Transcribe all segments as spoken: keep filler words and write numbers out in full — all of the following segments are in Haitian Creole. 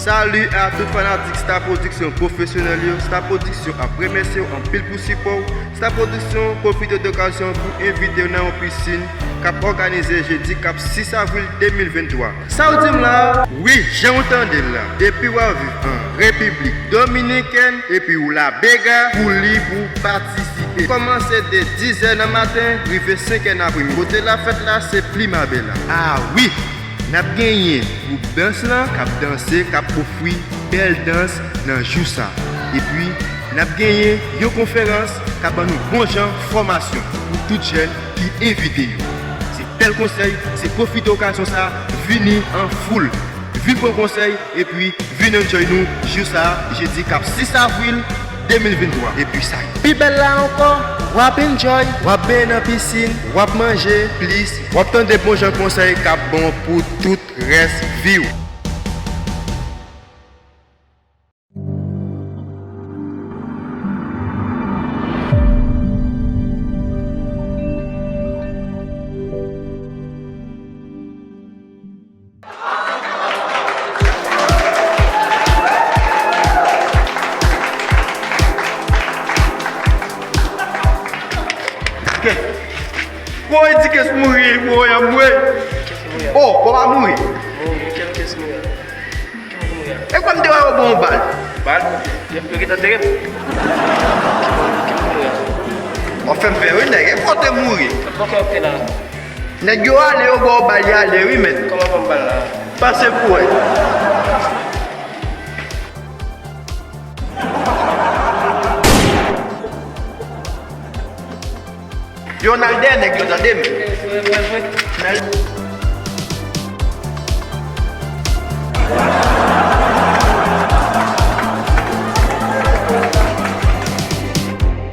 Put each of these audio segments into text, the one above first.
Salut à tout fanatik Star Production pwofesyonèl yo. Star Production ap remèsye w anpil pou sipò w. Star Production pwofite d okazyon pou envite w nan yon pisin k ap òganize jedi k ap sis avril de mil venntwa. Sa w di m la? Wi, jan w tande l la. Depi w ap viv an Repiblik Dominikèn epi w La Vega, pou li pou w patisipe. Kòmanse de diz è nan maten rive senk è nan apremidi. Kote la fèt la, se Primavera. Ah wi! N ap genyen gwoup dans lan k ap danse, k ap ofri bèl dans nan jou sa. Epi, n ap genyen yon konferans k ap ban nou bon jan fòmasyon pou tout jèn ki envite yo. Se bèl konsèy, se pwofite okazyon sa, vini an foul. Vin pran konsèy, epi vin enjoy nou jou sa, jedi k ap sis avril de mil venntwa. Epi sa k pi bèl la ankò, w ap enjoy, w ap benyen nan pisin, w ap manje plis, w ap tande bon jan konsèy k ap bon pou tout rès vi w. Woy, di kes mouri, woy, anmwe. Oh, papa mouri. E kòm te wè yo bon bal. Bal? Yo, yo gentan tere m. W ap fè m pè wi, nèg. E kote mouri? Bòkè yo te la. Nèg yo ale, yo ba w bal, y ale wi, men. Kòman ban m bal la? Pase pou wè. Yo, n al dèyè nèg yo, tande m. N al.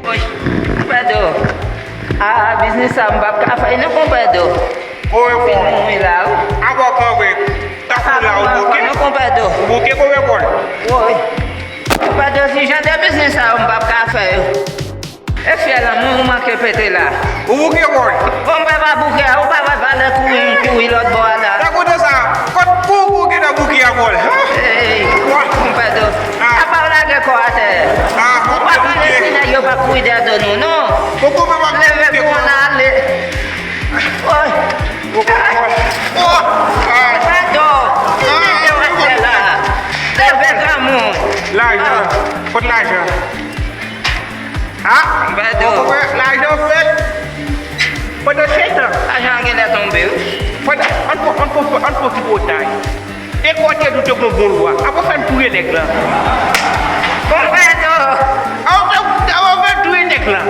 Woy, Pedro. Ah, biznis sa m p ap ka fè non, konpè Do. Fin mouri la, wi. Avòka, wi. Tankou la, ou bouke? Non, konpè Do. Ou bouke, konpè Pòl? Woy. Konpè Do, si jan de biznis sa yo m p ap ka fè yo. E fyèl lan, mwen ou manke pete la. Ou bouke, Pòl? Bon, m pa bouke a, ou pa wè valè kouri m kouri lòt bò a la. Sa kote sa? Kot kou ou gentan bouke a, Pòl? Ey, konpè Do. Ah. Apa w lage kò atè. Ah, ou pa pale si nèg yo p ap kouri dèyè do nou, non. Leve pou n ale. Woy. Konpè Do. Leve, granmoun. Lajan. Kot lajan? Ah, konpè Do. Lajan fèt. Pandan setan. Lajan an genlè tonbe, wi. Pandan, ann pran, ann pran, ann pran ti potay. E kote nou te gon bon lwa. Apa fè n touye nèg lan? Konpè Do. Apa fè, apa fè n touye nèg lan?